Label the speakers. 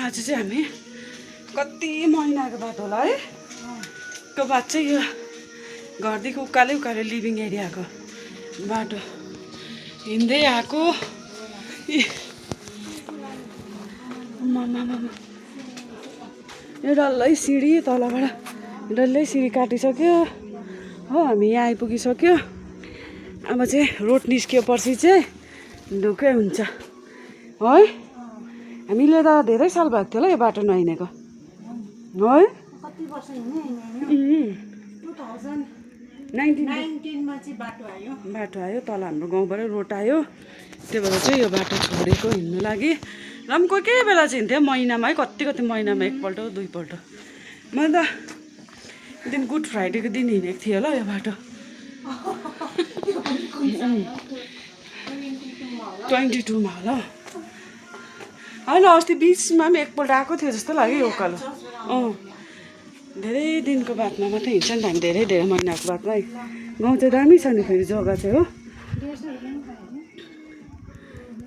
Speaker 1: आज चाहिँ हामी कति महिनाको बाटो होला है को बाद चाहिँ यो घरदेखि उकालै लिभिङ एरियाको बाटो हिँड्दै आएको यो डल्लै सिँढी तलबाट डल्लै सिँढी काटिसक्यो हो हामी यहाँ आइपुगिसक्यो अब चाहिँ रोड निस्कियो पछि चाहिँ ढुक्कै हुन्छ है हामीले त धेरै साल भएको थियो होला यो बाटो नहिँडेको है
Speaker 2: कति वर्ष हिँड्ने 2019 मा चाहिँ
Speaker 1: बाटो आयो तल हाम्रो गाउँबाटै रोड आयो त्यो भएर चाहिँ यो बाटो छोडेको हिँड्नु लागि र पनि कोही बेला चाहिँ हिँड्थ्यो महिनामा है कति महिनामा एकपल्ट दुईपल्ट मैले त दिन गुड फ्राइडेको दिन हिँडेको थिएँ होला यो बाटो 22 मा होला होइन अस्ति बिचमा पनि एकपल्ट आएको थियो जस्तो लाग्यो यो उकालो धेरै दिनको बादमा मात्रै हिँड्छ नि त हामी धेरै महिनाको बादमा है गाउँ चाहिँ दामी छ नि फेरि जग्गा चाहिँ हो